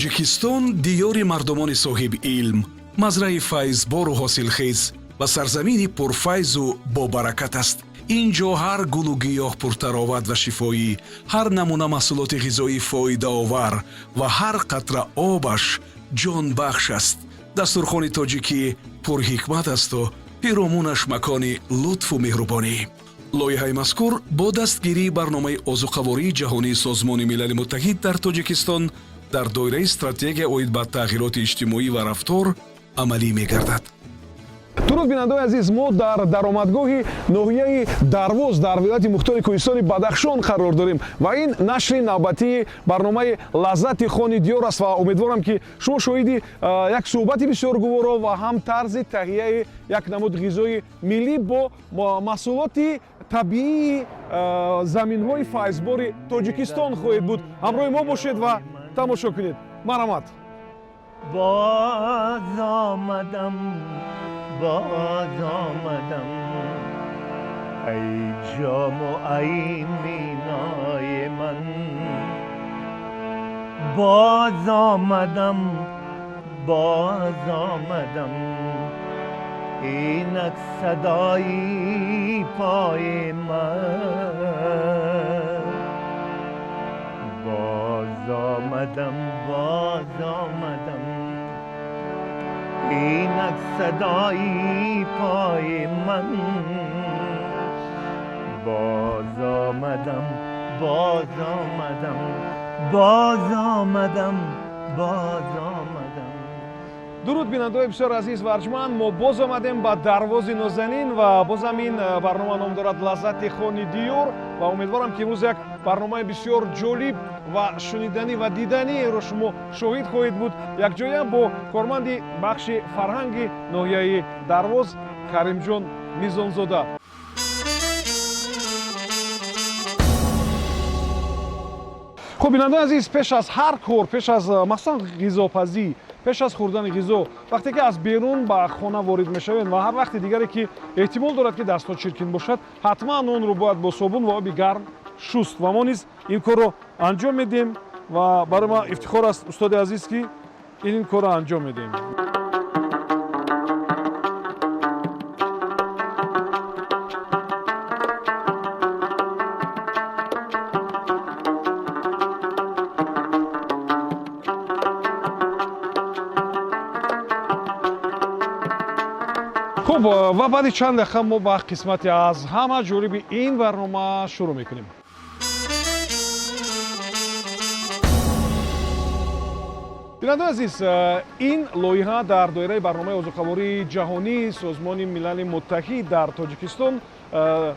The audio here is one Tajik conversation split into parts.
Тоҷикистон диёри мардумони соҳиби илм, мазраи файзбору ҳосилхез ва сарзамини пурфайзу бобаракат аст. Ин ҷо ҳар гулу гиёҳ пуртароват ва шифоӣ, ҳар намуна маҳсулоти ғизоӣ фоидаовар ва ҳар қатра обаш ҷонбахш аст. Дастурхони тоҷикӣ пурҳикмат асту пиромунаш макони лутфу меҳрубонӣ. Лоиҳаи мазкур бо дастгирии Барномаи озуқавории ҷаҳонии Созмони Милали Муттаҳид дар Тоҷикистон дар доираи Стратегия оид ба тағйироти иҷтимоӣ ва рафтор амалӣ мегардад. Дуруд, бинандаои азиз! Мо дар даромадгоҳи ноҳияи Дарвоз дар вилояти мухтори кӯҳистони Бадахшон қарор дорем ва ин нашри навбатии барномаи «Лаззати хони диёр» аст ва умедворам, ки шумо шоҳиди як суҳбати бисёр гуворо ва ҳам тарзи таҳияи як намуд ғизои миллӣ бо маҳсулоти табиии заминҳои файзбори Тоҷикистон хоҳед буд. Ҳамроҳи мо бошед ва тамошо кунед. Марҳамат. Боз омадам, боз омадам, ай ҷому ай минои ман, боз омадам, боз омадам, инак садои пои ман, боз омадам, боз омадам, инак садои пои ман, боз омадам, боз омадам, боз омадам, боз омадам. Дуруд, бинандаои бисёр азиз ва арҷманд! Мо боз омадем ба Дарвози нозанин ва бозам ин барнома ном дорад «Лаззати хони диёр» ва умедворам, ки имрӯз як барномаи бисёр ҷолиб ва шуниданӣ ва диданиро шумо шоҳид хоҳед буд, якҷоя бо корманди бахши фарҳанги ноҳияи Дарвоз Каримҷон Мизонзода. Хуб, бинандаои азиз, пеш аз ҳар кор, пеш аз махсусан ғизопазӣ, пеш аз хӯрдани ғизо, вақте ки аз берун ба хона ворид мешавем ва ҳар вақти дигаре ки эҳтимол дорад, ки дастҳо чиркин бошад, ҳатман онро бояд бо собун ва оби гарм шуст ва мо низ ин корро анҷом медиҳем. Ва барои ман ифтихор аст, устоди азиз, ки ин корро анҷом медиҳем. Хуб, ва баъди чанд дақиқа мо ба қисмати аз ҳама ҷолиби ин барнома шурӯъ мекунем. Бинандаи азиз, ин лоиҳа дар доираи Барномаи озуқавории ҷаҳонии Созмони Милали Муттаҳид дар Тоҷикистон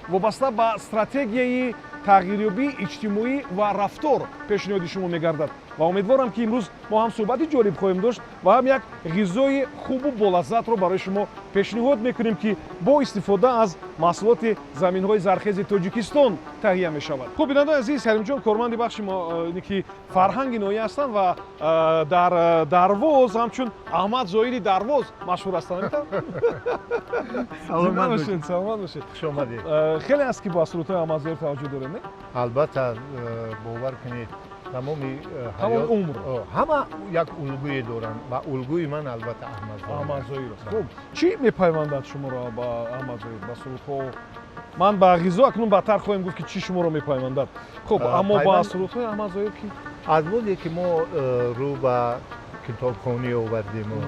вобаста ба Стратегияи тағйирёбии иҷтимоӣ ва рафтор пешниҳоди шумо мегардад ва умедворам, ки имрӯз мо ҳам суҳбати ҷолиб хоҳем дошт ва ҳам як ғизои хубу болаззатро барои шумо пешниҳод мекунем, ки бо истифода аз маҳсулоти заминҳои зархези Тоҷикистон таҳия мешавад. Хуб, бинандаои азиз, Каримҷон корманди бахши ки фарҳанги ноҳия ҳастанд ва дар Дарвоз ҳамчун Аҳмад Зоири Дарвоз машҳур ҳастанд. Саломат бошед, саломат бошед. Хуш омадед. Хеле аст, ки бо сурудҳои Аҳмад Зоир таваҷҷӯҳ доред, не? Албатта, бовар кунед, тамоми тамоми умр. Ҳама як улгӯе доранд ва улгӯи ман, албатта, Аҳмад. Аҳмад Зоир аст. Хуб, чӣ мепайвандад шуморо ба Аҳмад Зоир, ба сурудҳо? Ман ба ғизо акнун баъдтар хоҳем гуфт, ки чӣ шуморо мепайвандад. Хуб, аммо ба сурудҳои Аҳмад Зоир ки Аз бозе ки мо рӯ ба китобхонӣ овардему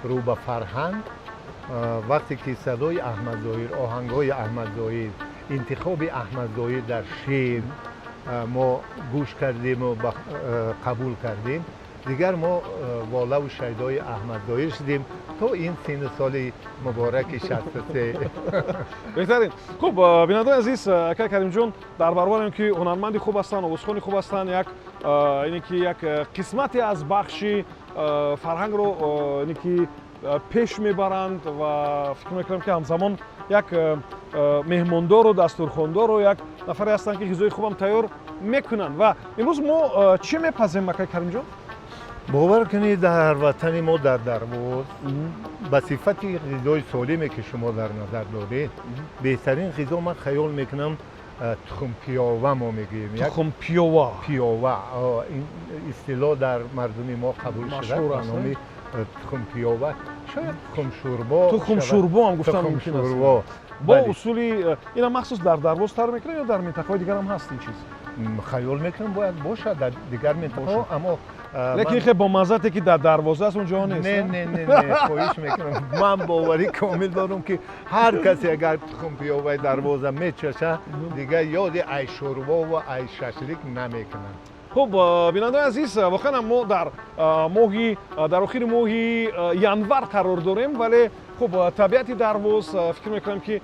рӯ ба фарҳанг, вақте ки садои Аҳмад Зоир, оҳангҳои Аҳмад Зоир, интихоби Аҳмад Зоир дар шеър мо гӯш кардему қабул кардем, дигар мо волаву шайдои Аҳмад Зоир шудем то ин сину соли мубораки 63. Беҳтарин. Хуб, бинандаои азиз, акай Каримҷон дар баробари он ки ҳунарманди хуб ҳастанд, овозхони хуб ҳастанд, як ине ки як қисмате аз бахши фарҳангро ине ки пеш мебаранд ва фикр мекунам, ки ҳамзамон як меҳмондору дастурхондору як нафаре ҳастанд, ки ғизои хубам тайёр мекунанд. Ва имрӯз мо чӣ мепазем, акай Каримҷон? Бовар кунед, дар ватани мо, дар Дарвоз, ба сифати ғизои солиме, ки шумо дар назар доред, беҳтарин ғизо ман хаёл мекунам. Тухмпиёва мо мегӯем. Тухмпиёва. Пиёва, ин истилоҳ дар мардуми мо қабул шуда ба номи тухмпиёва, шояд тухмшӯрбо. Тухмшӯрбо ҳам гуфтан мумкин аст. Бо усули ина махсус дар Дарвоз тайёр мекунад ё дар минтақаҳои дигар ҳам ҳаст ин чиз? Хаёл мекунам, бояд бошад дар дигар минтақаҳо, аммо лекин хе бо маззате, ки дар Дарвоза аст, он ҷо нест. Не, не, не, не, хоҳиш мекунам, ман боварӣ комил дорам, ки ҳар касе агар тухмпиёваи Дарвоза мечаша, дигар ёди ай шӯрбо ва ай шашлик намекунад. Хуб, бинандаои азиз, воқеан мо дар моҳи, дар охири моҳи январ қарор дорем, вале хуб, табиати Дарвоз, фикр мекунам, ки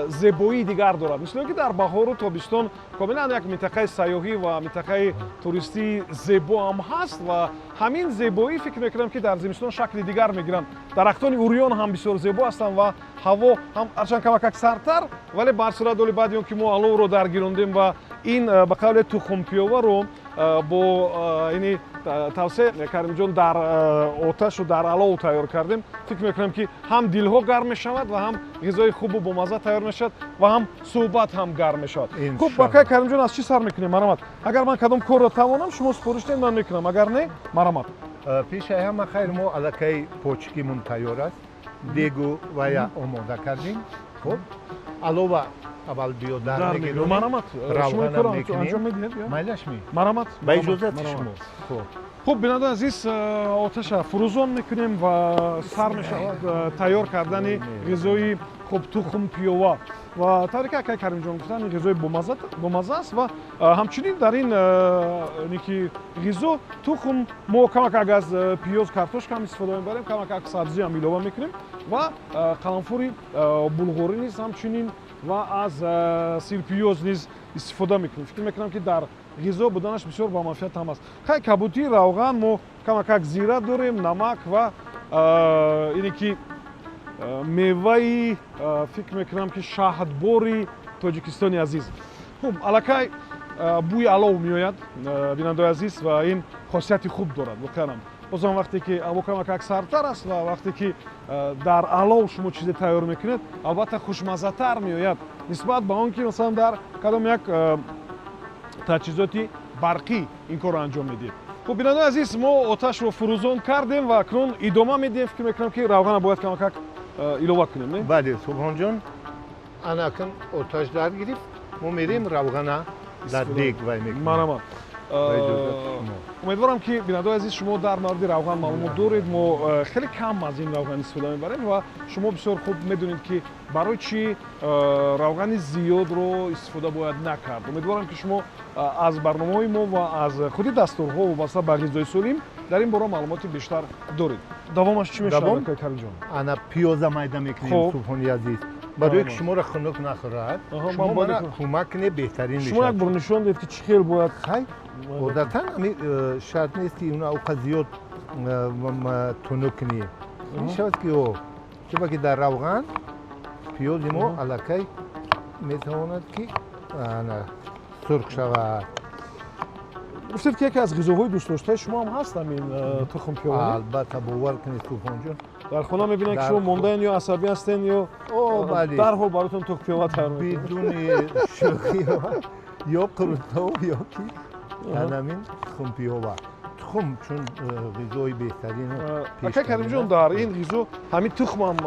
зебоии дигар дорад, мисли он ки дар баҳору тобистон комилан як минтақаи сайёҳӣ ва минтақаи туристии зебо ҳам ҳаст ва ҳамин зебоӣ, фикр мекунам, ки дар зимистон шакли дигар мегиранд. Дарахтони уриён ҳам бисёр зебо ҳастанд ва ҳаво ҳам ҳарчанд камакак сардтар, вале ба ҳар сурат, оли баъди он ки мо аловро даргирондем ва ин, ба қавле, тухмпиёваро бо ини тавсия Каримҷон дар оташу дар алов тайёр кардем, фикр мекунам, ки ҳам дилҳо гарм мешавад ва ҳам ғизои хубу бомазза тайёр мешавад ва ҳам суҳбат ҳам гарм мешавад. Хуб, бакай Каримҷон, аз чӣ сар мекунем? Марамат, агар ман кадом корро тавонам, шумо супориш диҳед, ман мекунам, агар не, марамат. Пешаи ҳама, хайр, мо аллакай почкимон тайёр аст, дегу вая омода кардем. Хуб, алова аввал биё дар мегирем. Марамат, шумо анҷом медиҳед. Майлаш ми? Марамат. Ба иҷозати шумо. Хуб, бинандаи азиз, оташа фурӯзон мекунем ва сар мешавад тайёр кардани ғизои хуб, тухмпиёва. Ва тавре ки акай Каримҷон гуфтанд, ин ғизои бомазза аст ва ҳамчунин дар ин ки ғизо тухм, мо камакак аз пиёз, картошка ҳам истифода мебарем, камакак сабзӣ ҳам илова мекунем ва қаламфури булғорӣ низ ҳамчунин ва аз сирпиёз низ истифода мекунем. Фикр мекунам, ки дар ғизо буданаш бисёр ба манфиат ҳам аст. Хай, кабутӣ, равған, мо камакак зира дорем, намак ва ине ки меваи, фикр мекунам, ки шаҳдбори Тоҷикистони азиз. Хуб, аллакай бӯи алов меояд, бинандаои азиз, ва ин хосияти хуб дорад воқеанам. Боз он вақте ки ҳаво камакак сардтар аст ва вақте ки дар алов шумо чизе тайёр мекунед, албатта, хушмаззатар меояд нисбат ба он ки, масалан, дар кадом як таҷҳизоти барқӣ ин корро анҷом медиҳед. Хуб, бинандаои азиз, мо оташро фурӯзон кардем ва акнун идома медиҳем. Фикр мекунам, ки равғана бояд камакак илова кунем, не? Бале, Субҳонҷон, анакун оташ дар гирифт, мо мерем, равғана дар дег вай мекунем. Марамат. Умедворам, ки, бинандаои азиз, шумо дар мавриди равған маълумот доред. Мо хеле кам аз ин равған истифода мебарем ва шумо бисёр хуб медонед, ки барои чӣ равғани зиёдро истифода бояд накард. Умедворам, ки шумо аз барномаҳои мо ва аз худи дастурҳо вобаста ба ғизои солим дар ин бора маълумоти бештар доред. Давомаш чӣ мешавад, Каримҷон? Ана, пиёза майда мекунем, Субҳони азиз, барое ки шуморо хунук нахӯрад. Шумо мана кӯмак кунед, беҳтарин. Шумо як бор нишон диҳед, ки чӣ хел бояд. Хай, одатан ами шарт нест, ки уна уқа зиёд тунук кунӣ. Мешавад, ки чуба ки дар равған пиёзи мо аллакай метавонад, ки сурх шавад. Гуфтед, ки яке аз ғизоҳои дӯстдоштаи шумо ҳам ҳаст ҳамин тухмпиёва. Албатта, бовар кунед, Субҳонҷон. Дар хона мебинанд, ки шумо мондаен ё асабӣ ҳастен, ё дарҳол баротон тухмпиёва тайёр. Бидуни шӯхӣ, ё қурутов, ё ки ҳамин тухмпиёва. Тухм чун ғизои беҳтарин. Ака Каримҷон, дар ин ғизо ҳамин тухмам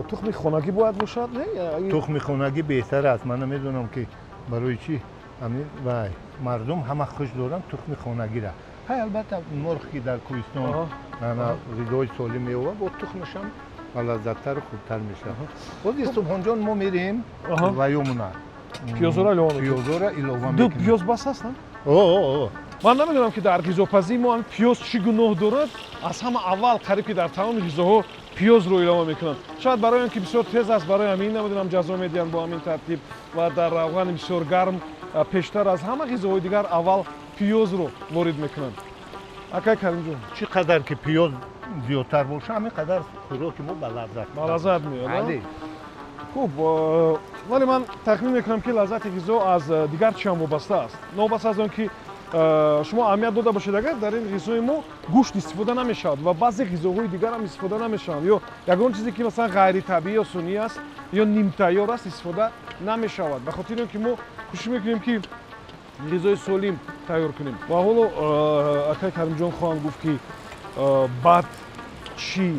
тухми хонагӣ бояд бошад, не? Тухми хонагӣ беҳтар аст. Ман намедонам, ки барои чӣ ҳамин вай мардум ҳама хуш доранд тухми хонагира. Ҳай, албатта, мурғ, ки дар кӯҳистон ғизои солим меовад, бо тухмашам балаззаттару хубтар мешавад. Бози, Субҳонҷон, мо мерем ваёмуна. Пиёзора илова. Пиёзора илова. Ду пиёз бас аст? Ман намедонам, ки дар ғизопазии мо ҳамин пиёз чӣ гуноҳ дорад. Аз ҳама аввал қариб ки дар тамоми ғизоҳо пиёзро илова мекунанд. Шояд барои он ки бисёр тез аст, барои ҳамин, намедонам, ҷазо медиҳанд бо ҳамин тартиб ва дар равғани бисёр гарм пештар аз ҳама ғизоҳои дигар аввал пиёзро ворид мекунанд. Акай Каримҷон. Чӣ қадар ки пиёз зиёдтар боша, ҳамин қадар хӯроки мо балаззат. Балаззат меояд. Хуб, вале ман тахмин мекунам, ки лаззати ғизо аз дигар чӣ ҳам вобаста аст, новобаста аз он ки шумо аҳамият дода бошед, агар дар ин ғизои мо гӯшт истифода намешавад ва баъзе ғизоҳои дигар ҳам истифода намешаванд ё ягон чизе, ки масалан ғайритабиӣ ё сунъӣ аст ё нимтайёр аст, истифода Намешавад, ба хотири он ки мо кӯшиш мекунем, ки ғизои солим тайёр кунем. Ва ҳоло акай Каримҷон хоҳанд гуфт, ки баъд чӣ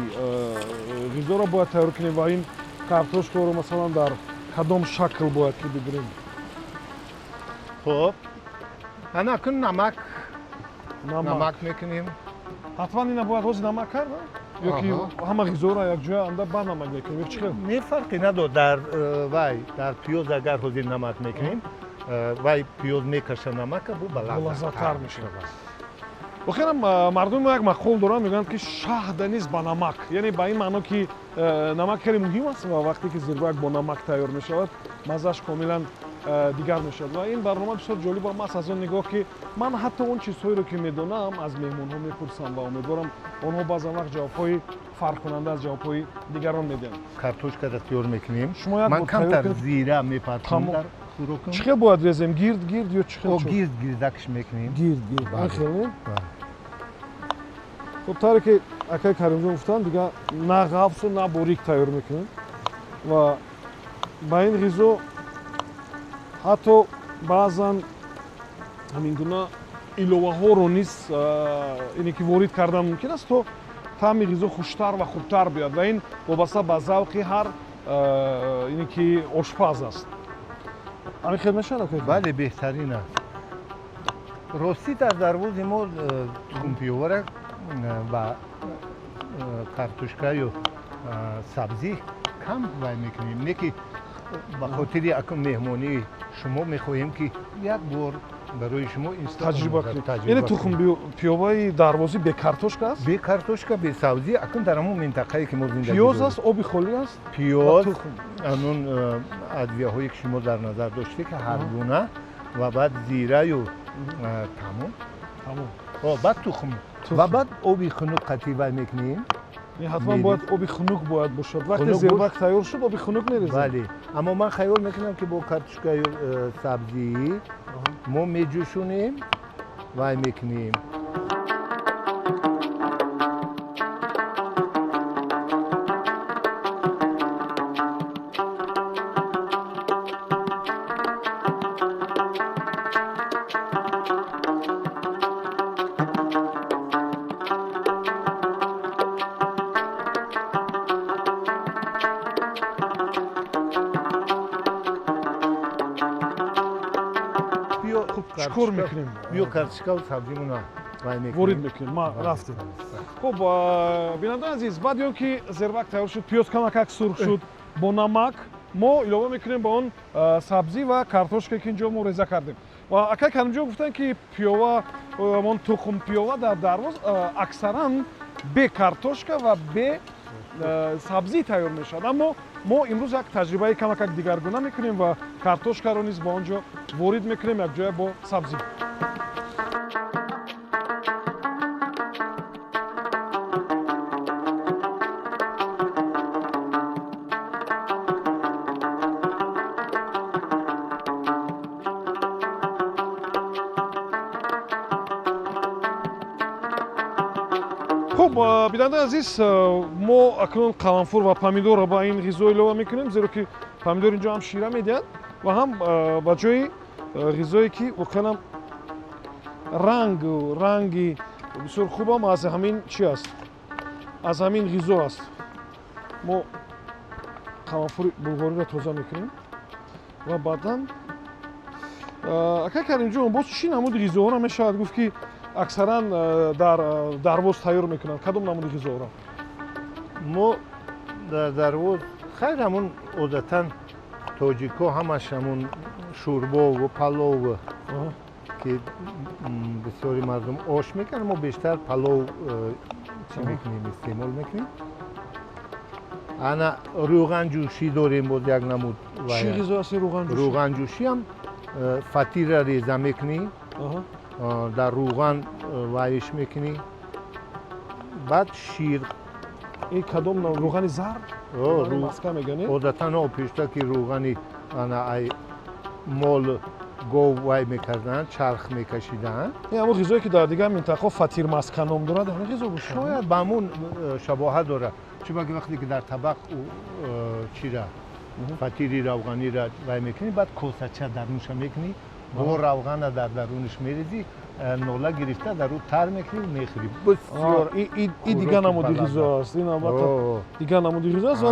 ғизоро бояд тайёр кунем ва ин картошкаро, масалан, дар кадом шакл бояд ки бигирем. Хуб, ана акун намак мекунем. Ҳатман ина бояд ҳозир намак кард ё ки ҳама ғизоро якҷоя анда баъд намак мекунем, ё чӣ хел? Не, фарқе надорад. Дар вай, дар пиёз агар ҳозир намак мекунем, вай пиёз мекаша намака, бу балаззаттар мешавад. Воқеан, мардуми мо як мақол доранд, мегӯянд, ки шаҳда низ ба намак, яъне ба ин маъно, ки намак хеле муҳим аст ва вақте ки зирбак бо намак тайёр мешавад, маззааш комилан дигар мешавад. Ва ин барнома бисёр ҷолибам аст аз он нигоҳ, ки ман ҳатто он чизҳоеро, ки медонам, аз меҳмонҳо мепурсам ва умедворам, онҳо баъзан вақт ҷавобҳои фарқкунанда аз ҷавобҳои дигарон медиҳанд. Картошкаро тайёр мекунем. Шумо як ман камтар зира мепартам дар хӯрокам. Чӣ хел бояд резем, гирд гирд ё чӣ хел? Гирд гирдакш мекунем. Гирд гирд, хел. Хуб, тавре ки акай Каримҷон гуфтанд, дигар на ғафсу на борик тайёр мекунем ва ба ин ғизо ҳатто баъзан ҳамин гуна иловаҳоро низ, ине ки ворид кардан мумкин аст, то таъми ғизо хуштар ва хубтар биёяд, ва ин вобаста ба завқи ҳар, ине ки ошпаз аст. Ҳамин хел мешавад? Бале, беҳтарин аст. Ростӣ, дар Дарвози мо тухмпиёвара ва картошкаю сабзӣ кам вай мекунем, не ки ба хотири акун меҳмонии шумо мехоҳем, ки як бор барои шумо таҷриба кунем. Яъне тухмпиёваи дарвозӣ бе картошка аст? Бе картошка, бе сабзӣ. Акун дар ҳамон минтақае, ки мо зиндагӣ пиёз аст, оби холӣ аст. Пиёз, анун адвияҳое, ки шумо дар назар доштед, ки ҳар гуна, ва баъд зираю тамом. Тамом. Баъд тухм ва баъд оби хунук қатъи вай мекунем. Ҳатман бояд оби хунук бояд бошад. Вақте зирбак тайёр шуд, оби хунук мерезем. Бале, аммо ман хаёл мекунам, ки бо картошкаю сабзӣ мо меҷӯшонем, вай мекунем. Чӣ кор мекунем? Биё, картошкаву сабзимона вай мекунем, ворид мекунем. Ма рафтем. Хуб, бинандаи азиз, баъди он ки зербак тайёр шуд, пиёз камакак сурх шуд бо намак, мо илова мекунем ба он сабзӣ ва картошка, ки инҷо мо реза кардем. Ва акай Каримҷон гуфтанд, ки пиёва, он тухмпиёва дар Дарвоз аксаран бе картошка ва бе сабзӣ тайёр мешавад, аммо мо имрӯз як таҷрибаи камакак дигаргуна мекунем ва картошкаро низ ба он ҷо ворид мекунем якҷоя бо сабзӣ. Хуб, бинандаи азиз, мо акнун қаламфур ва помидорро ба ин ғизо илова мекунем, зеро ки помидор инҷо ҳам шира медиҳад ва ҳам ба ҷои ғизое, ки воқеан рангу ранги бисёр хубам аз ҳамин чи аст, аз ҳамин ғизо аст. Мо қаламфури булғориро тоза мекунем ва баъдан, акай Каримҷон, боз чӣ намуди ғизоҳоро мешавад гуфт, ки аксаран дар Дарвоз тайёр мекунанд? Кадом намуди ғизоҳоро? Мо дар Дарвоз, хайр, ҳамун одатан тоҷикҳо ҳамаш ҳамун шӯрбову палову, ки бисёри мардум ош мекунанд, мо бештар палов чӣ мекунем, истеъмол мекунем. Ана рӯғанҷӯшӣ дорем, боз як намуд. Чӣ ғизо аст рӯғанҷӯшӣ? Рӯғанҷӯшиам фатира реза мекунӣ, дар рӯған вайш мекунӣ, баъд шир. Ин кадом рӯғани зард? Маска мегӯянд? Одатан пешта ки рӯғани ана ай мол гов вай мекарданд, чарх мекашиданд. Ин ҳамон ғизое, ки дар дигар минтақаҳо фатирмаска ном дорад, ҳамин ғизо бошад? Шояд ба ҳамун шабоҳат дорад, чунки вақте ки дар табақ чира Фатири равғаниро вай мекунӣ, баъд косача дарунша мекунӣ, бо равғана дар дарунаш мерезӣ, нола гирифта дар ӯ тар мекунӣ, мехӯрӣ. Бисёр И дигар намуди ғизо аст. Ин албатта дигар намуди ғизо аст,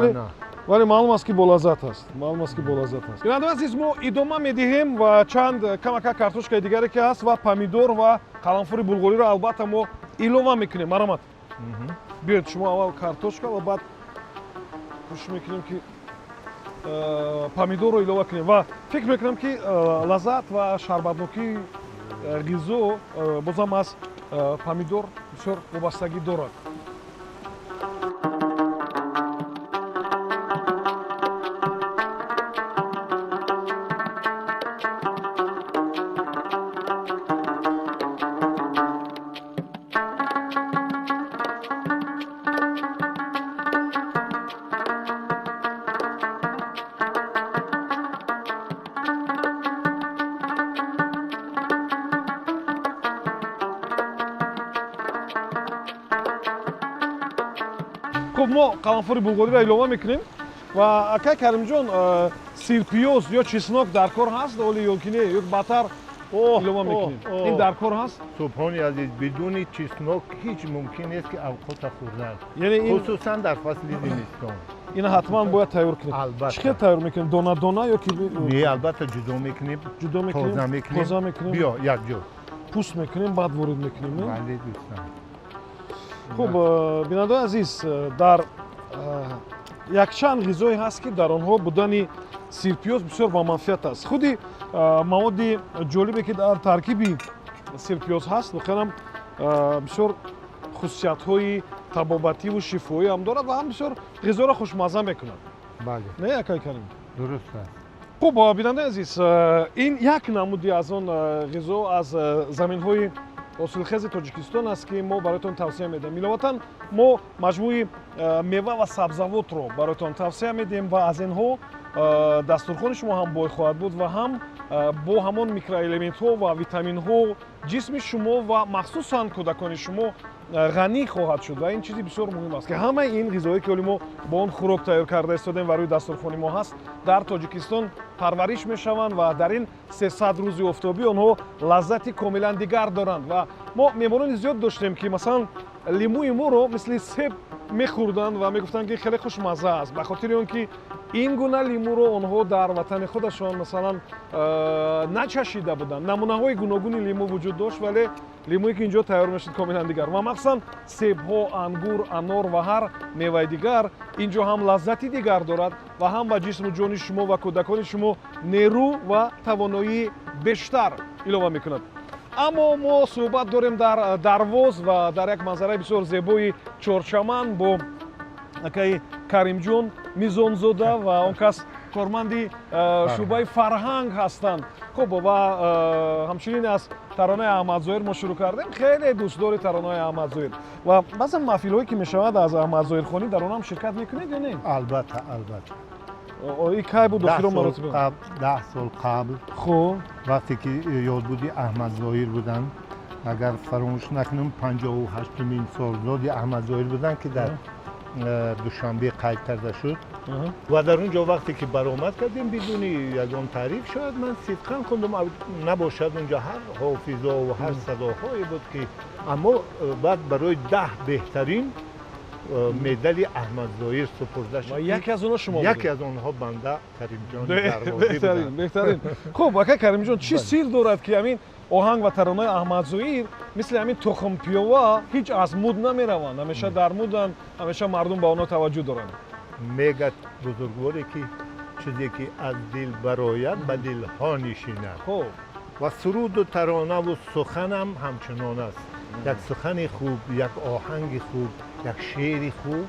вале маълум аст, ки болаззат аст, маълум аст, ки болаззат аст. Бинандаи азиз, мо идома медиҳем ва чанд камака картошкаи дигаре ки ҳаст ва помидор ва қаламфури булғориро албатта мо илова мекунем. Марҳамат, биёед, шумо аввал картошка ва баъд кӯшиш мекунем, ки помидорро илова кунем, ва фикр мекунам, ки лаззат ва шарбатнокии ғизо бозам аз помидор бисёр вобастагӣ дорад. Хуб, мо қаламфури булғориро илова мекунем. Ва, акай Каримҷон, сирпиёз ё чеснок дар кор ҳаст оли ё ки не, ё баъдтар илова мекунем? Ин дар кор ҳаст? Субҳони азиз, бидуни чеснок ҳеҷ мумкин нест, ки авқота хӯрдан, яъне ин хусусан дар фасли зимистон. Ина ҳатман бояд тайёр кунем. Албатта. Чӣ хел тайёр мекунем? Дона дона ё ки Не, албатта, ҷудо мекунем. Ҷудо мекунем? Тоза мекунем. Тоза мекунем. Биё, якҷо. Пӯст мекунем, баъд ворид мекунем, не? Бале, дӯстам. Хуб, бинандаои азиз, дар якчанд ғизое ҳаст, ки дар онҳо будани сирпиёз бисёр ба манфиат аст. Худи маводи ҷолибе, ки дар таркиби сирпиёз ҳаст, воқеан бисёр хусусиятҳои табобативу шифоӣ ҳам дорад ва ҳам бисёр ғизоро хушмазза мекунад. Бале. Не, акай Карим? Дуруст аст. Хуб, бинандаи азиз, ин як намуди аз он ғизо аз заминҳои ҳосилхези Тоҷикистон аст, ки мо бароятон тавсия медиҳем. Иловатан, мо маҷмӯи мева ва сабзавотро бароятон тавсия медиҳем ва аз инҳо дастурхони шумо ҳам бой хоҳад буд ва ҳам бо ҳамон микроэлементҳо ва витаминҳо ҷисми шумо ва махсусан кӯдакони шумо ғанӣ хоҳад шуд. Ва ин чизи бисёр муҳим аст, ки ҳамаи ин ғизое, ки оли мо бо он хӯрок тайёр карда истодем ва рӯи дастурхони мо ҳаст, дар Тоҷикистон парвариш мешаванд ва дар ин 300 рӯзи офтобӣ онҳо лаззати комилан дигар доранд. Ва мо меҳмонони зиёд доштем, ки масалан лимӯи моро мисли себ мехӯрданд ва мегуфтанд, ки хеле хушмазза аст, ба хотири он ки ин гуна лимӯро онҳо дар ватани худашон масалан начашида буданд. Намунаҳои гуногуни лимӯ вуҷуд дошт, вале лимӯе, ки инҷо тайёр мешуд, комилан дигар. Ва махсусан себҳо, ангур, анор ва ҳар меваи дигар инҷо ҳам лаззати дигар дорад ва ҳам ба ҷисму ҷони шумо ва кӯдакони шумо нерӯ ва тавоноии бештар илова мекунад. Аммо мо суҳбат дорем дар Дарвоз ва дар як манзараи бисёр зебои Чорчаман бо акаи Каримҷон Мизонзода, ва он кас корманди шӯъбаи фарҳанг ҳастанд. Хуб, ва ҳамчунин аз таронаи Аҳмадзоҳир мо шурӯъ кардем. Хеле дӯстдори таронаи Аҳмадзоҳир ва баъзан маҳфилҳое, ки мешавад аз аҳмадзоҳирхонӣ, дар он ҳам ширкат мекунед ё не? Албатта, албатта. И кай буд охирон маротиба? 10 сол қабл. Вақте ки ёдбуди Аҳмадзоҳир буданд, агар фаромӯш накунам, 58-умин солзоди Аҳмадзоҳир буданд, ки дар Душанбе қайд карда шуд, ва дар он ҷо вақте ки баромад кардем, бидуни ягон таъриф, шояд ман сидқан хондум набошад, унҷо ҳар ҳофизо ва ҳар садоҳое буд, ки аммо баъд барои 10 беҳтарин медали Аҳмадзоҳир супурда шуд. Яке аз онҳо шумо? Яке аз онҳо банда Каримҷон. Беҳтарин, беҳтарин. Хуб, ака Каримҷон, чӣ сир дорад, ки ҳамин оҳанг ва таронаи Аҳмадзоҳир мисли ҳамин тухмпиёва ҳеҷ аз муд намераванд, ҳамеша дар муданд, ҳамеша мардум ба онҳо таваҷҷӯҳ доранд? Мегӯяд бузургворе, ки чизе ки аз дил барояд, ба дилҳо нишинад. Ва суруду таронаву суханам ҳамчунон аст. Як сухани хуб, як оҳанги хуб, як шеъри хуб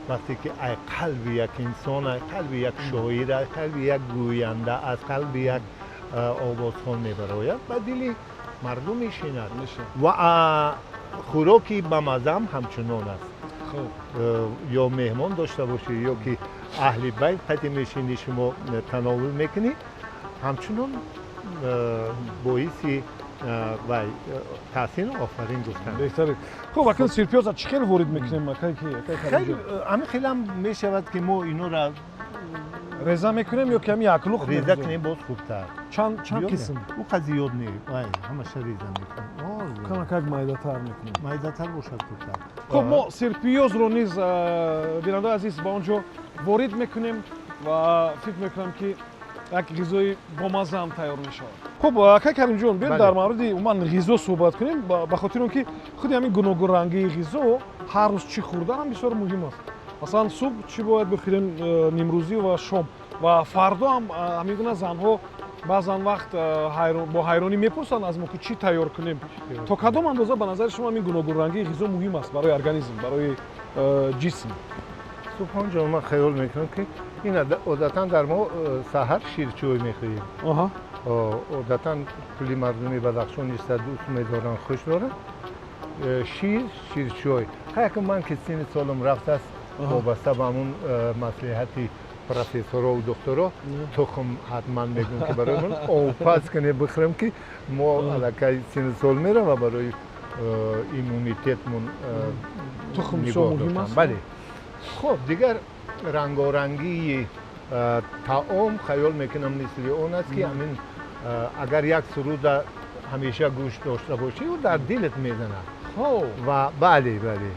вақте ки ай қалби як инсон, ай қалби як шоир, ай қалби як гӯянда, аз қалби як овозхон мебарояд, ба дили мардум мешинад. Ва хӯроки бамазам ҳамчунон аст. Ё меҳмон дошта бошӣ, ё ки аҳли байт қати мешинӣ, шумо тановул мекунӣ, ҳамчунон боиси вай таҳсину офарин гуфтан. Беҳтарин. Хуб, акн сирпиёза чӣ хел ворид мекунем? Ҳамин хелам мешавад, ки мо инора Реза мекунем ё ки ҳами яклух? Реза кунем боз хубтар. Чанд қисм? Ӯ қа зиёд не, вай ҳамаша реза мекунем. Камакак майдатар мекунем. Майдатар бошад хубтар. Хуб, мо сирпиёзро низ, бинандаи азиз, ба он ҷо ворид мекунем ва фикр мекунам, ки як ғизои бомазза ҳам тайёр мешавад. Хуб, акай Каримҷон, биёед дар мавриди умуман ғизо суҳбат кунем, ба хотири он ки худи ҳамин гуногунрангии ғизо, ҳар рӯз чӣ хӯрдан ҳам бисёр муҳим аст. Масалан, субҳ чӣ бояд бихӯрем, нимрӯзӣ ва шом, ва фардо ҳам ҳамин гуна. Занҳо баъзан вақт бо ҳайронӣ мепурсанд аз мо, ки чӣ тайёр кунем. То кадом андоза ба назари шумо ҳамин гуногунрангии ғизо муҳим аст барои организм, барои ҷисм? Субҳонҷон, ман хаёл мекунам, ки ин одатан дар мо саҳар ширчой мехӯрем. Одатан кулли мардуми Бадахшон иста дӯст медоранд, хуш доранд шир, ширчой. Ҳаяки ман ки синни солам рафтааст, вобаста ба ҳамун маслиҳати профессорову духтуро, тухм ҳатман мегӯм, ки барои ман обпаз кане бихӯрем, ки мо аллакай синни сол мерам ва барои иммунитетмон тухм бисёр муҳим аст. Бале. Хуб, дигар рангорангии таом, хаёл мекунам, мисли он аст, ки ҳамин агар як суруда ҳамеша гӯш дошта бошӣ, ӯ дар дилат мезанад. Ва бале, бале,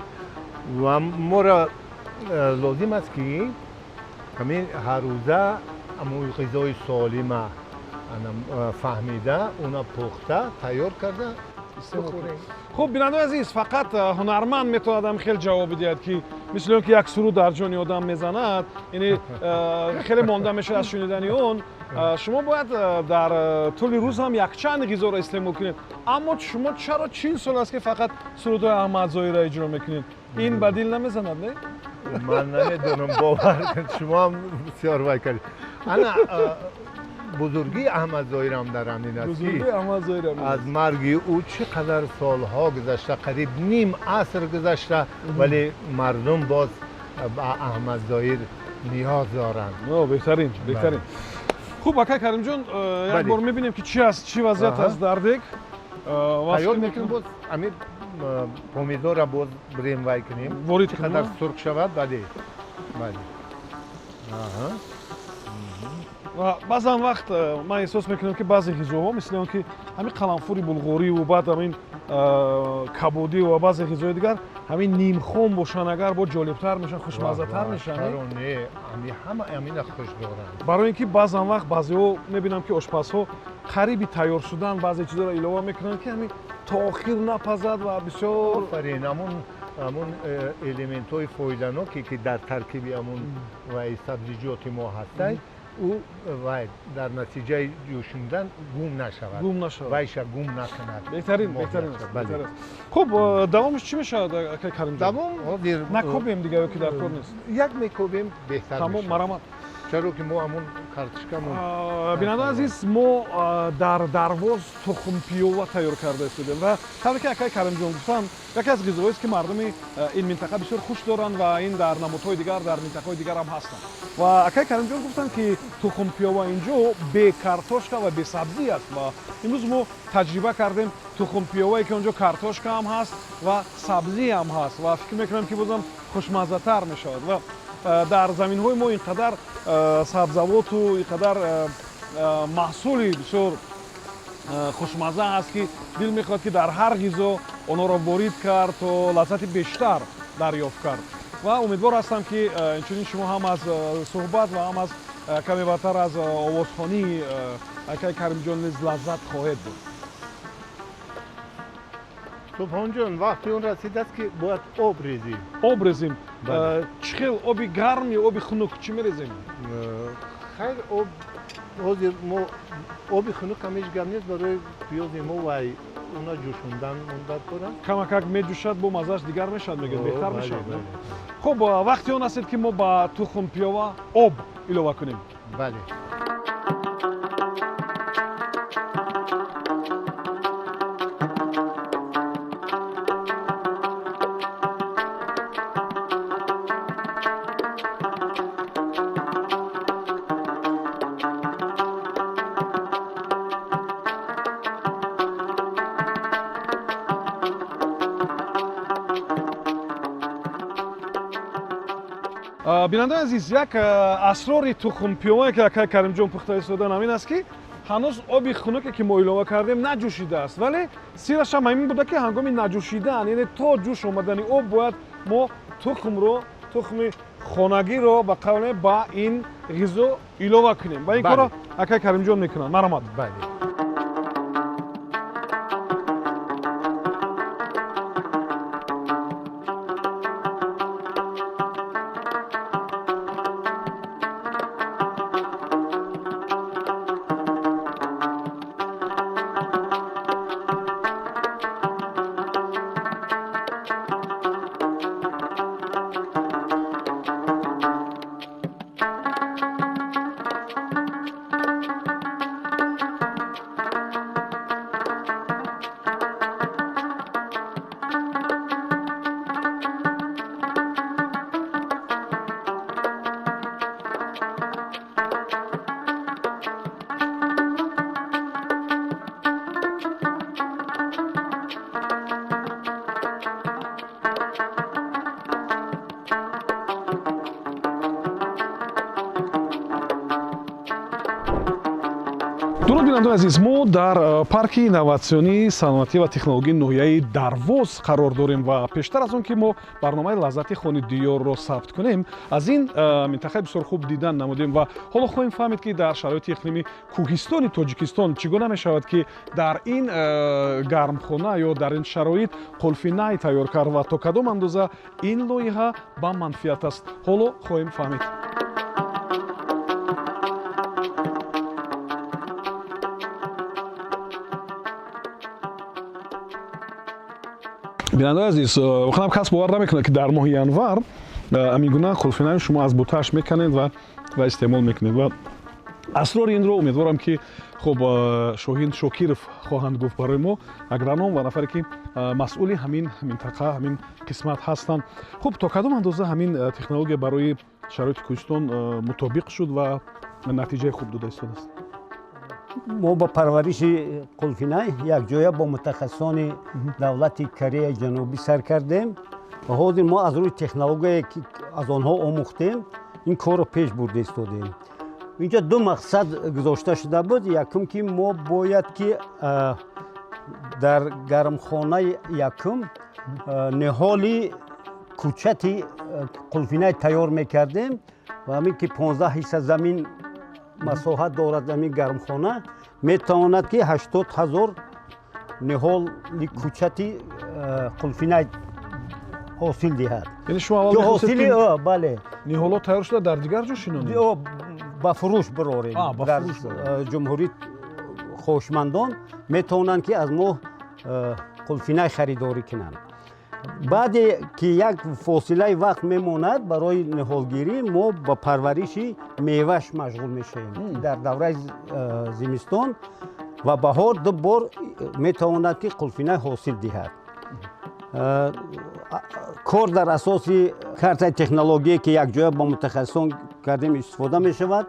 ва моро лозим аст, ки ҳамин ҳаррӯза ҳамун ғизои солима фаҳмида, уна пухта тайёр карда бихӯрем. Хуб, бинандаи азиз, фақат ҳунарманд метавонад ҳам хел ҷавоб бидиҳад, ки мисли он ки як суруд дар ҷони одам мезанад, яъне хеле монда мешавад аз шунидани он. Шумо бояд дар тӯли рӯз ҳам якчанд ғизоро истеъмол кунед. Аммо шумо чаро 40 сол аст, ки фақат сурудҳои Аҳмадзоҳирро иҷро мекунед? Ин ба дил намезанад, не? Ман намедонам, бовар кун, шумо ҳам бисёр вай кардед. Ана бузургии Аҳмадзоҳирам дар ҳамин аст, ки аз марги ӯ чӣ қадар солҳо гузашта, қариб ним аср гузашта, вале мардум боз ба Аҳмадзоҳир ниёз доранд. Беҳтарин, беҳтарин. Хуб, акай Каримҷон, як бор мебинем, ки чӣ аст, чӣ вазъият аст дар дег. Тайёр мекунем, боз ҳамин помидорро боз бирем вай кунем. Ворид. Чӣ қадар сурх шавад, бале, бале. Ва баъзан вақт ман эҳсос мекунам, ки баъзе ғизоҳо, мисли он ки ҳамин қаламфури булғориву баъд ҳамин кабудӣ ва баъзе ғизои дигар, ҳамин нимхом бошанд агар, бо ҷолибтар мешаванд, хушмаззатар мешаванд. Не, ҳама ҳамина хуш доранд. Барои ин ки баъзан вақт баъзеҳо мебинам, ки ошпазҳо қариби тайёр шудан баъзе чизоро илова мекунанд, ки ҳамин то охир напазад ва бисёр. Офарин, ҳамун элементҳои фоиданоке, ки дар таркиби ҳамун вай сабзиҷоти мо ҳастай, ӯ вай дар натиҷаи ҷӯшондан гум нашавад. Гум нашавад. Вайша гум накунад. Беҳтарин, беҳтарин. Хуб, давомаш чӣ мешавад, акай Каримҷон? Давом ҳозир накобем дигар ё ки дар кор нест? Як мекобем, беҳтар. Тамом, марамат. Чаро ки мо ҳамун картошкамон. Бинандаи азиз, мо дар Дарвоз тухмпиёва тайёр карда истодем ва тавре ки акай Каримҷон гуфтанд, яке аз ғизоҳоест, ки мардуми ин минтақа бисёр хуш доранд ва ин дар намудҳои дигар, дар минтақаҳои дигар ҳам ҳастанд. Ва акай Каримҷон гуфтанд, ки тухмпиёва ин ҷо бе картошка ва бесабзӣ аст. Ва имрӯз мо таҷриба кардем тухмпиёвае, ки он ҷо картошка ҳам ҳаст ва сабзӣ ҳам ҳаст, ва фикр мекунам, ки бозам хушмаззатар мешавад. Ва дар заминҳои мо ин қадар сабзавоту ин қадар маҳсули бисёр хушмазза ҳаст, ки дил мехоҳад, ки дар ҳар ғизо онҳоро ворид кард, то лаззати бештар дарёфт кард. Ва умедвор ҳастам, ки инчунин шумо ҳам аз суҳбат ва ҳам аз каме баъдтар аз овозхонии акай Каримҷон низ лаззат хоҳед бурд. Субҳонҷон, вақти он расидааст, ки бояд об резем. Об резем. Чӣ хел, оби гарм ё оби хунук, чӣ мерезем? Хайр, об ҳозир мо оби хунук ҳам ҳеҷ гап нест, барои пиёзи мо вай уна ҷӯшондан мундат дорад. Камакак меҷӯшад, бо маззааш дигар мешавад, мегӯяд, беҳтар мешавад. Хуб, вақти он ҳастед, ки мо ба тухмпиёва об илова кунем. Бале. Бинандаи азиз, як асрори тухмпиёмае, ки акай Каримҷон пухта истодан, ҳамин аст, ки ҳанӯз оби хунуке, ки мо илова кардем, наҷӯшидааст, вале сираш ҳам ҳамин буда, ки ҳангоми наҷӯшидан, яъне то ҷӯш омадани об, бояд мо тухмро, тухми хонагиро, ба қавле, ба ин ғизо илова кунем ва ин корро акай Каримҷон мекунанд. Марҳамат. Бале. Дуруд, бинандои азиз! Мо дар парки инноватсионии саноатӣ ва технологии ноҳияи Дарвоз қарор дорем ва пештар аз он ки мо барномаи «Лаззати хони диёрро» сабт кунем, аз ин минтақаи бисёр хуб дидан намудем ва ҳоло хоҳем фаҳмид, ки дар шароити иқлими кӯҳистони Тоҷикистон чӣ гуна мешавад, ки дар ин гармхона ё дар ин шароит қулфинай тайёр кард ва то кадом андоза ин лоиҳа ба манфиат аст. Ҳоло хоҳем фаҳмид. Бинандаи азиз, воқеан кас бовар намекунад, ки дар моҳи январ ҳамин гуна қулфинаи шумо аз бутааш меканед ва истеъмол мекунед ва асрори инро, умедворам, ки хуб Шоҳин Шокиров хоҳанд гуфт барои мо, агроном ва нафаре, ки масъули ҳамин минтақа, ҳамин қисмат ҳастанд. Хуб, то кадом андоза ҳамин технология барои шароити кӯҳистон мутобиқ шуд ва натиҷаи хуб дода истодааст? Мо ба парвариши қулфинай якҷоя бо мутахассисони давлати Кореяи Ҷанубӣ сар кардем ва ҳозир мо аз рӯи технологияе, ки аз онҳо омӯхтем, ин корро пеш бурда истодем. Инҷо ду мақсад гузошта шуда буд. Якум, ки мо бояд ки дар гармхонаи якум ниҳоли кӯчати қулфинай тайёр мекардем ва ҳамин ки 15 ҳисса замин масоҳат дорад, ҳамин гармхона метавонад, ки 80 000 ниҳоли кӯчати қулфинай ҳосил диҳад. Яъне шумо аввал ҳосили, бале. Ниҳоло тайёр шуда дар дигар ҷо шинонед? Ба фурӯш бирорем дар ҷумҳурӣ. Хоҳишмандон метавонанд, ки аз мо қулфинай харидорӣ кунанд. Баъде ки як фосилаи вақт мемонад барои ниҳолгирӣ, мо ба парвариши меваш машғул мешавем. Дар давраи зимистон ва баҳор ду бор метавонад, ки қулфинай ҳосил диҳад. Кор дар асоси картаи технологие, ки якҷоя бо мутахассисон кардем, истифода мешавад.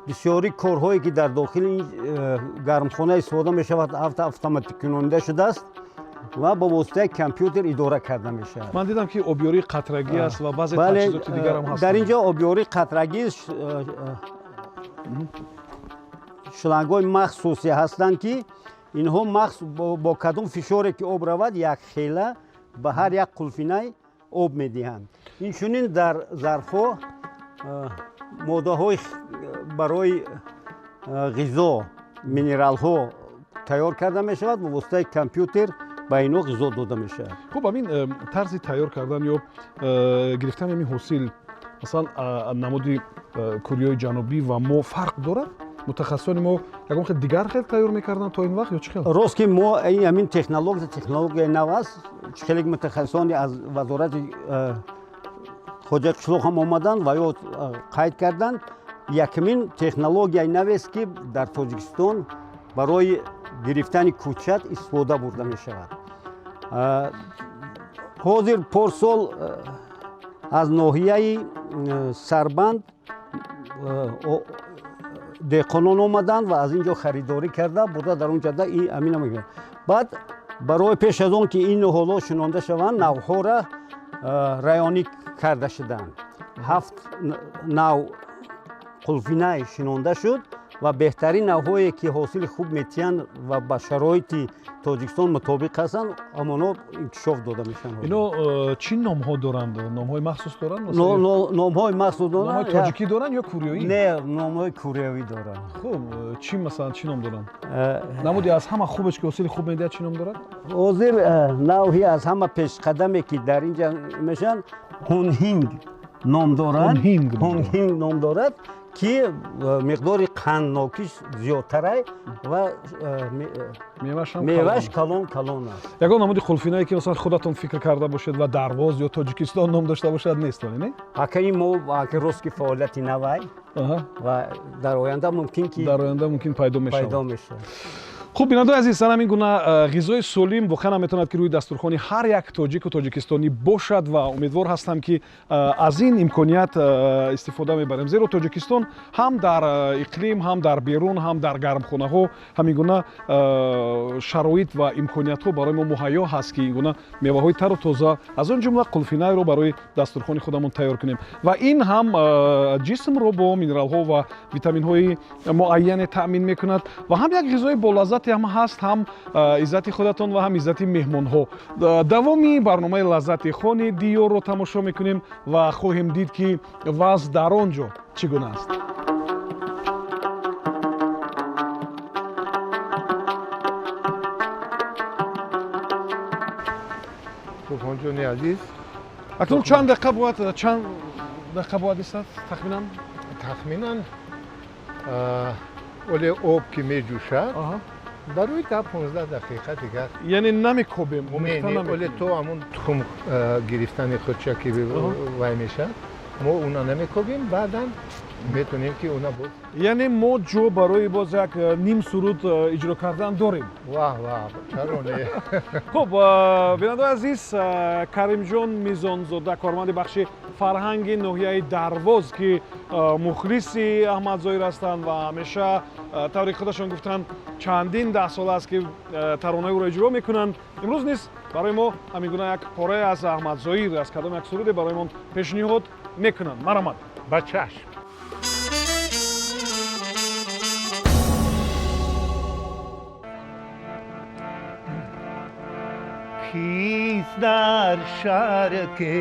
Бисёри корҳое, ки дар дохили гармхона истифода мешавад, автоматикунонида шудааст ва бо воситаи компютер идора карда мешавад. Ман дидам, ки обёрии қатрагӣ аст ва баъзе таҷҳизоти дигарам ҳастанд. Дар ин ҷо обёрии қатрагӣ, шлангҳои махсусе ҳастанд, ки инҳо бо кадом фишоре ки об равад, якхела ба ҳар як қулфинай об медиҳанд. Инчунин дар зарфҳо моддаҳои барои ғизо, минералҳо тайёр карда мешавад, бо воситаи компютер ба инҳо ғизо дода мешавад. Хуб, ҳамин тарзи тайёр кардан ё гирифтани ҳамин ҳосил, масалан, намуди Кореяи Ҷанубӣ ва мо фарқ дорад? Мутахассисони мо ягон хел дигар хел тайёр мекарданд то ин вақт ё чӣ хел? Рост, ки мо ҳамин технология, технологияи нав аст. Чӣ хеле мутахассисони аз вазорати хоҷаи қишлоқ ҳам омаданд ва ё қайд карданд, якумин технологияи навест, ки дар Тоҷикистон барои гирифтани кӯчат истифода бурда мешавад. Ҳозир порсол аз ноҳияи Сарбанд деҳқонон омаданд ва аз ин ҷо харидорӣ карда бурда, дар он ҷада амина мегиранд. Баъд барои пеш аз он ки ин ниҳолҳо шинонда шаванд, навъҳоро районӣ карда шуданд. 7 нав қулфинай шинонда шуд ва беҳтарин навҳое ки ҳосили хуб метиҳанд ва ба шароити Тоҷикистон мутобиқ ҳастанд, ҳамонҳо инкишоф дода мешаванд. Ино чӣ номҳо доранд? Номҳои махсус доранд? Номҳои махсус доранд. Номҳои тоҷикӣ доранд ё кореявӣ? Не, номҳои кореявӣ доранд. Хуб, чӣ масалан чӣ ном доранд? Намуди аз ҳама хубеш ки ҳосили хуб медиҳад чӣ ном дорад? Ҳозир навъи аз ҳама пешқадаме ки дар инҷа мешаванд, Ҳунҳинг ном дорад. Ҳунҳинг ном дорад ки миқдори қанднокиш зиёдтарай ва меваш калон калон аст. Ягон намуди қулфинае ки масалан худатон фикр карда бошед ва Дарвоз ё Тоҷикистон ном дошта бошад нест, вале не? Акаи мо ака рост ки фаъолияти навай ва дар оянда мумкин ки дар оянда мумкин пайдо мешавад. Пайдо мешавад. Хуб, бинандаи азиз, ҳамин гуна ғизои солим воқеан ҳам метавонад ки рӯи дастурхони ҳар як тоҷику тоҷикистонӣ бошад ва умедвор ҳастам ки аз ин имконият истифода мебарем, зеро Тоҷикистон ҳам дар иқлим, ҳам дар берун, ҳам дар гармхонаҳо ҳамин гуна шароит ва имкониятҳо барои мо муҳайё ҳаст ки ин гуна меваҳои тару тоза, аз он ҷумла қулфинайро барои дастурхони худамон тайёр кунем ва ин ҳам ҷисмро бо минералҳо ва витаминҳои муайяне таъмин мекунад ва ҳам як ғизои болаззате ҳам ҳаст, ҳам иззати худатон ва ҳам иззати меҳмонҳо. Давоми барномаи лаззати хони диёрро тамошо мекунем ва хоҳем дид ки вазъ дар он ҷо чӣ гуна аст. Тӯфонҷони азиз, акнун чанд дақиқа бояд, чанд дақиқа бояд истад тахминан? Тахминан оле об ки меҷӯшад барои 10-15 дақиқа дигар. Яъне намекобем? Не, оле то ҳамун тухм гирифтани худша ки вай мешавад, мо уна намекобем, баъдан метавонем ки уна боз. Яъне мо ҷо барои боз як ним суруд иҷро кардан дорем. Ваҳ, ваҳ, чаро не? Хуб, бинандаи азиз, Каримҷон Мизонзода, корманди бахши фарҳанги ноҳияи Дарвоз, ки мухлиси Аҳмадзоҳир ҳастанд ва ҳамеша тавре худашон гуфтанд чандин даҳ сол аст ки таронаи ӯро иҷро мекунанд, имрӯз низ барои мо ҳамин гуна як порае аз Аҳмадзоҳир, аз кадом як суруде барои мо пешниҳод мекунанд. Марҳамат. Ба чашм. Кист дар шаҳр ки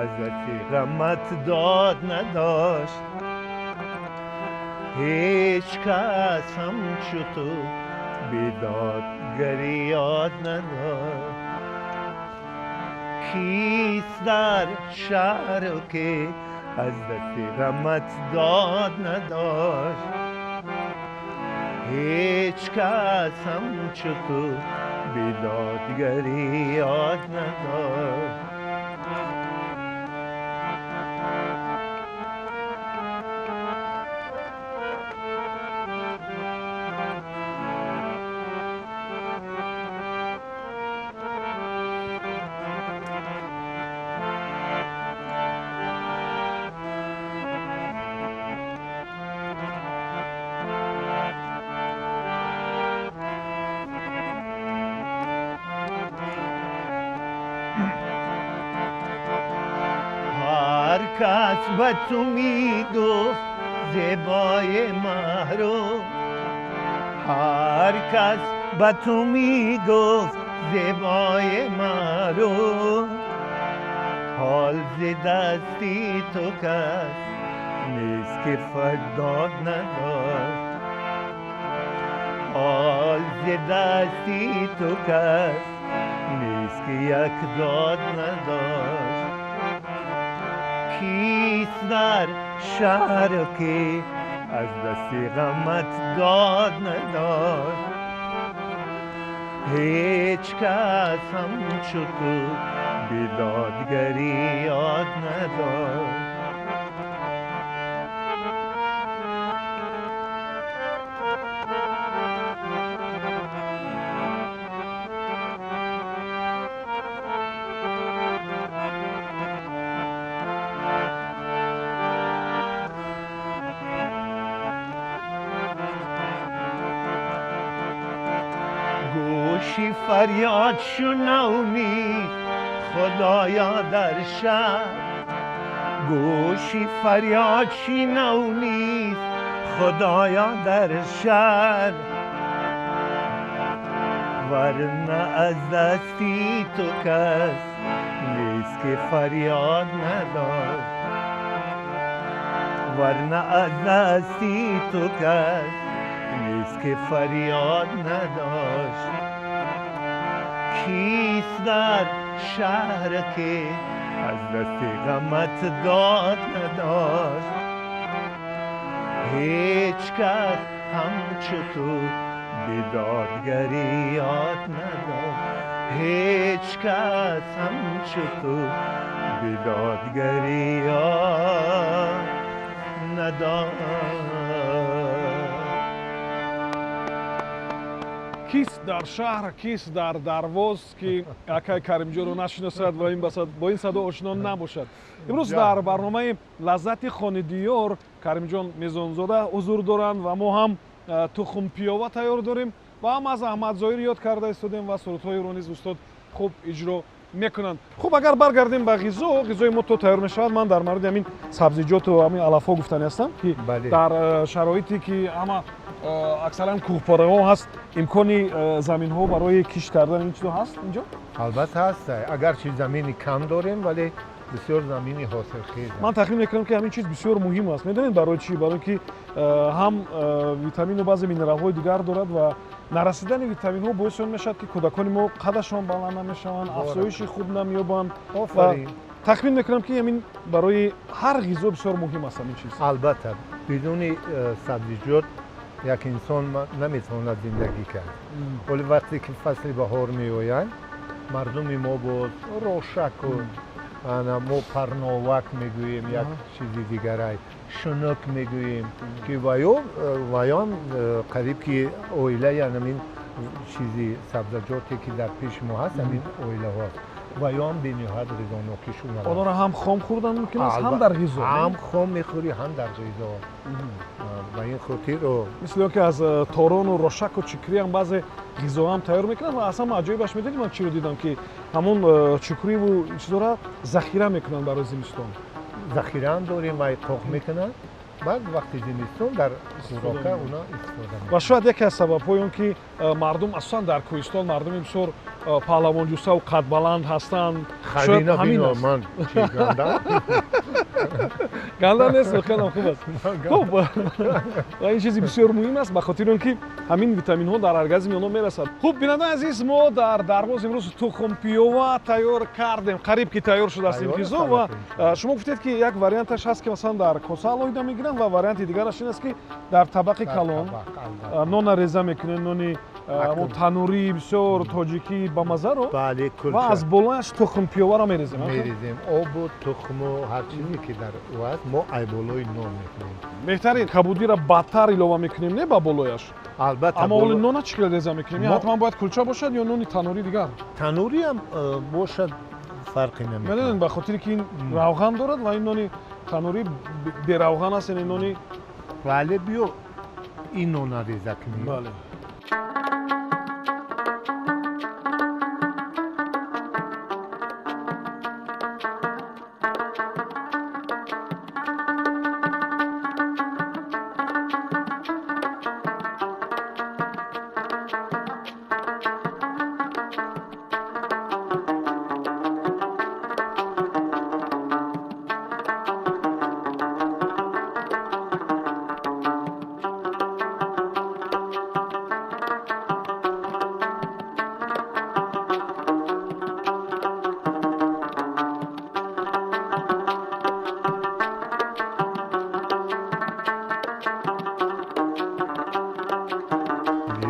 аз дасти ғамат дод надошт, ҳеҷ кас ҳамчу ту бедодгарӣ ёд надошт. Кист дар шаҳр ки аз дасти ғамат дод надошт, ҳеҷ кас ҳамчу ту бедодгарӣ ёд надошт. کس به تو میگفت زیبای محروم، هر کس به تو میگفت زیبای محروم، حال ز دستی تو کس نیست که فداد نداشت، حال ز دستی تو کس نیست که یک داد نداشت. کیست در شهر که از دست غمت داد نداشت، هیچ کس همچو تو بیدادگری یاد نداشت. گوشی فریاد شنو نیست خدایا در شب، Гӯши фарёд шинав нест Худоё дар шаҳр, варна аз дасти ту кас нест ки фарёд надошт, варна аз дасти ту кас нест ки фарёд надошт. Кист дар шаҳр ки аз дасти ғамат дод надошт? Ҳеҷ кас ҳамчу ту бедодгарӣ ёд надошт, ҳеҷ кас ҳамчу ту бедодгарӣ ёд надошт. Кист дар шаҳр, кист дар Дарвоз ки акай Каримҷонро нашиносад ва бо ин садо ошно набошад. Имрӯз дар барномаи Лаззати хони диёр Каримҷон Мизонзода ҳузур доранд ва мо ҳам тухмпиёва тайёр дорем ва ҳам аз Аҳмадзоҳир ёд карда истодем ва сурудҳои ӯро низ устод хуб иҷро мекунанд. Хуб, агар баргардем ба ғизо, ғизои мо то тайёр мешавад, ман дар мавриди ҳамин сабзиҷоту ҳамин алафҳо гуфтани ҳастам, ки дар шароите ки ҳама аксаран кӯҳпораҳо ҳаст, имкони заминҳо барои кишт кардан ин чизо ҳаст инҷо? Албатта ҳаст. Агарчи замини кам дорем, вале бисёр замини ҳосилхез. Ман тахмин мекунам, ки ҳамин чиз бисёр муҳим аст. Медонед барои чӣ? Барои ки ҳам витамину баъзе минералҳои дигар дорад ва нарасидани витаминҳо боиси он мешавад, ки кӯдакони мо қадашон баланд намешаванд, афзоиши хуб намеёбанд. Тахмин мекунам, ки ҳамин барои ҳар ғизо бисёр муҳим аст ҳамин чиз. Албатта, бидуни сабзиҷот як инсон наметавонад зиндагӣ кард. Вале вақте ки фасли баҳор меояд, мардуми мо боз рошаку мо парновак мегӯем, як чизи дигарай шунук мегӯем, ки ваён қариб ки оилаи ҳамин чизи сабзаҷоте ки дар пеши мо ҳаст, ҳамин оилаҳо ваён бениҳоят ғизонокӣ шуда. Онҳоро ҳам хом хӯрдан мумкин аст, ҳам дар ғизо. Ҳам хом мехӯрӣ, ҳам дар ғизо. Ба ин хотир мисли он ки аз торону рошаку чукриам баъзе ғизоҳам тайёр мекунанд ва аз ҳама аҷоибаш медонед ман чиро дидам, ки ҳамон чукриву чизора захира мекунанд барои зимистон. Захираам дорем ва қоқ мекунанд, баъд вақти зимистон дар хӯрока уна истифода мекунанд. Ва шояд яке аз сабабҳои он ки мардум асосан дар кӯҳистон мардуми бисёр паҳлавонҷусаву қадбаланд ҳастанд, шояд ҳамин аст. Ман чи ганда? Ганда нест, воқеан хуб аст. Хуб, ва ин чизи бисёр муҳим аст, ба хотири он ки ҳамин витаминҳо дар организми онҳо мерасад. Хуб, бинандаи азиз, мо дар Дарвоз имрӯз тухмпиёва тайёр кардем, қариб ки тайёр шудааст ин ғизо. Ва шумо гуфтед, ки як варианташ ҳаст, ки масалан дар коса алоҳида мегиранд ва варианти дигараш ин аст, ки дар табақи калон нона реза мекунед, нони танурии бисёр тоҷикӣ бамазаро, ва аз болояш тухмпиёваро мерезем. Мерезем обу тухму ҳар чизе ки дар ӯ аст, мо ай болои нон мекунем. Беҳтарин кабудиро бадтар илова мекунем, не ба болояш? Албатта. Аммо оли нона чӣ хел реза мекунем? Ҳатман бояд кулча бошад ё нони танурӣ дигар? Тануриам бошад, фарқи намекунад. Медонед, ба хотире ки ин равған дорад ва ин нони танурӣ беравған аст, яъне нони Бале, биё ин нона реза кунем. Бале.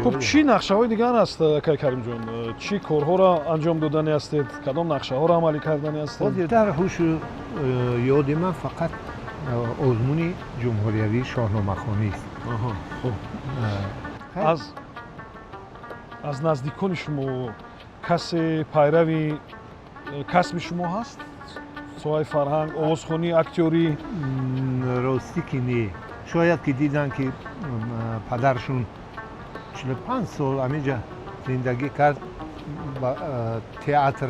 Хуб, чӣ нақшаҳои дигар аст, акай Каримҷон? Чӣ корҳоро анҷом додани ҳастед, кадом нақшаҳоро амалӣ кардани ҳастед? Ҳозир дар ҳушу ёди ман фақат озмуни ҷумҳуриявии шоҳномахонист. Хуб, аз наздикони шумо касе пайрави касби шумо ҳаст? Соҳаи фарҳанг, овозхонӣ, актёрӣ? Ростӣ ки не. Шояд ки диданд, ки падаршун 45 сол ҳаминҷа зиндагӣ кард, ба театр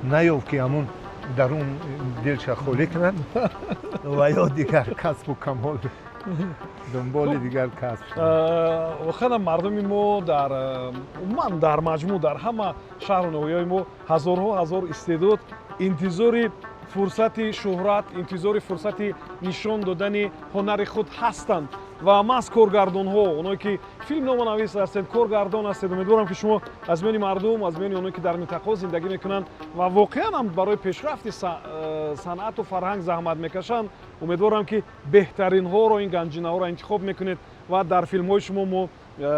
наёфт, ки ҳамун Дарун дилша холӣ кунад ва ё дигар касбу камол, дунболи дигар касб. Воқеан, мардуми мо дар умуман, дар маҷмӯъ, дар ҳама шаҳру ноҳияҳои мо ҳазорҳо ҳазор истеъдод интизори фурсати шӯҳрат, интизори фурсати нишон додани ҳунари худ ҳастанд. Ва маҳз коргардонҳо, оное ки филмноманавис ҳастед, коргардон ҳастед, умедворам, ки шумо аз миёни мардум, аз миёни оное ки дар минтақаҳо зиндагӣ мекунанд ва воқеан ҳам барои пешрафти санъату фарҳанг заҳмат мекашанд, умедворам, ки беҳтаринҳоро, ин ганҷинаҳоро интихоб мекунед ва дар филмҳои шумо мо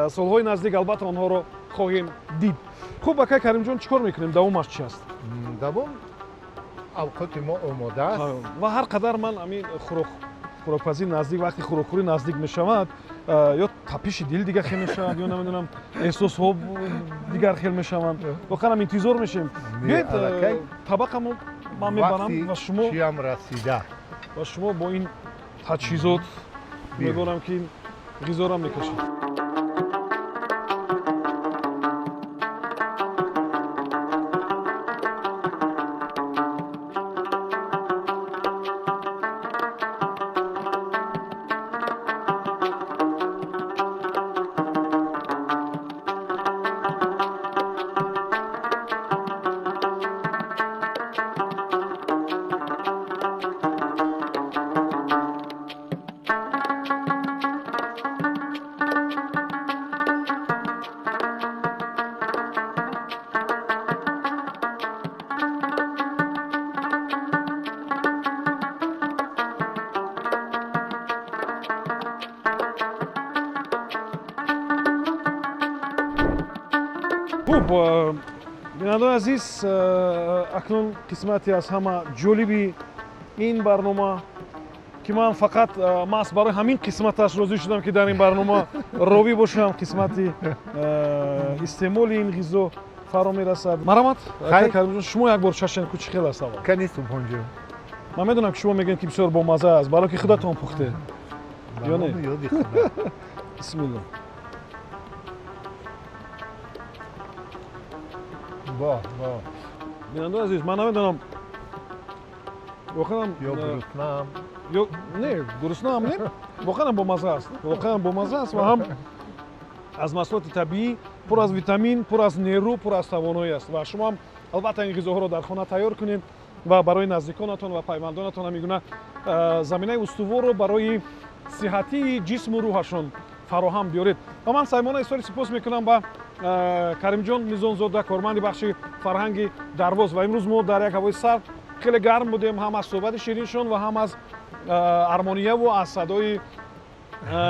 солҳои наздик албатта онҳоро хоҳем дид. Хуб, акай Каримҷон, чӣ кор мекунем? Давомаш чи аст? Давом, авқоти мо омода аст. Ва ҳар қадар ман ҳамин хӯрокпазӣ наздик, вақти хӯрокхӯрӣ наздик мешавад, ё тапиши дил дигар хел мешавад, ё намедонам, эҳсосҳо дигар хел мешаванд. Воқеан ҳам интизор мешавем. Биёед, табақамо ман мебарам ва шумо чиам расида. Ва шумо бо ин таҷҳизот, умедворам, ки ин ғизоро мекашед. Хуб, бинандони азиз, акнун қисмате аз ҳама ҷолиби ин барнома, ки ман фақат маҳз барои ҳамин қисматаш розӣ шудам, ки дар ин барнома ровӣ бошам, қисмати истеъмоли ин ғизо фаро мерасад. Марҳамат, Каримҷон, шумо як бор чашен ку, чӣ хел аст аввал. Кани, Субҳонҷон. Ман медонам, ки шумо мегӯед, ки бисёр бомазза аст, баро ки худатон пухте, ё не? Бисмилло. Во, во. Бинандони азиз, ман намедонам, воқеан ё гуруснаам. Ё не, гуруснаам не, воқеан бомазза аст, воқеан бомазза аст ва ҳам аз маҳсулоти табиӣ, пур аз витамин, пур аз нерӯ, пур аз тавоноӣ аст. Ва шумо ҳам албатта ин ғизоҳоро дар хона тайёр кунед ва барои наздиконатон ва пайвандонатон ҳамин гуна заминаи устуворро барои сиҳатии ҷисму рӯҳашон фароҳам биёред. Ва ман самимона изҳори сипос мекунам ба Каримҷон Мизонзода, корманди бахши фарҳанги Дарвоз. Ва имрӯз мо дар як ҳавои сард хеле гарм будем, ҳам аз суҳбати шириншон ва ҳам аз армонияву аз садои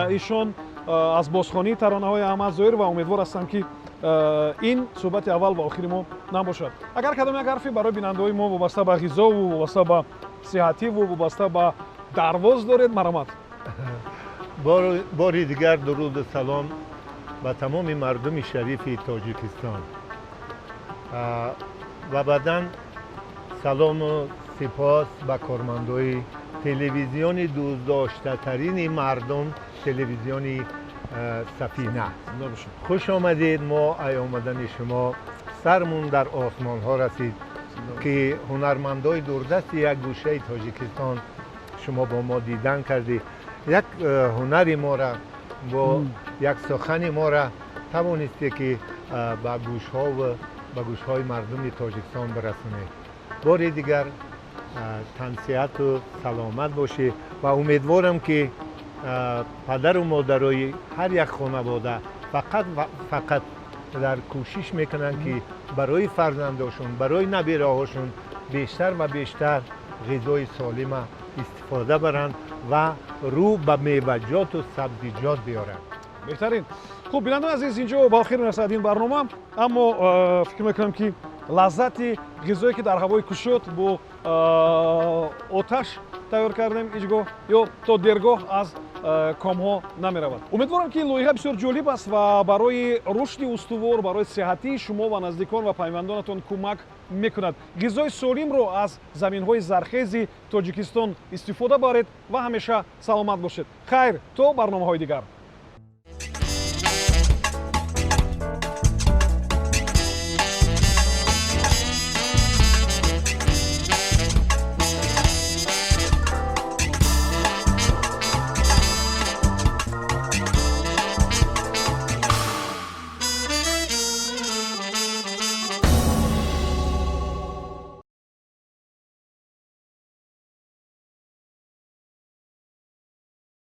ишон, аз бозхонии таронаҳои Аҳмад Зоҳир. Ва умедвор ҳастам, ки ин суҳбати аввал ва охири мо набошад. Агар кадом як ҳарфе барои бинандаҳои мо вобаста ба ғизову вобаста ба сиҳативу вобаста ба Дарвоз доред, марҳамат. Бори дигар дуруду салом ба тамоми мардуми шарифи Тоҷикистон ва баъдан салому сипос ба кормандои телевизиони дӯстдоштатарини мардум, телевизиони Сафина. Хуш омадед. Мо ай омадани шумо сармун дар осмонҳо расид, ки ҳунармандои дурдасти як гӯшаи Тоҷикистон шумо бо мо дидан кардед, як ҳунари мора бо як сухани мора тавонисте, ки ба гӯшҳову ба гӯшҳои мардуми Тоҷикистон бирасонед. Бори дигар тансиҳату саломат бошед ва умедворам, ки падару модарои ҳар як хонавода фақат фақат дар кӯшиш мекунанд, ки барои фарзандошон, барои набираҳошон бештар ва бештар ғизои солима истифода баранд ва рӯ ба меваҷоту сабзиҷот биёранд. Беҳтарин. Хуб, бинандони азиз, инҷо ба охир мерасад ин барнома, аммо фикр мекунам, ки лаззати ғизое, ки дар ҳавои кушод бо оташ тайёр кардем, ҳеҷ гоҳ ё то дергоҳ аз комҳо намеравад. Умедворам, ки ин лоиҳа бисёр ҷолиб аст ва барои рушди устувор, барои сиҳатии шумо ва наздикон ва пайвандонатон кӯмак мекунад. Ғизои солимро аз заминҳои зархези Тоҷикистон истифода баред ва ҳамеша саломат бошед. Хайр, то барномаҳои дигар.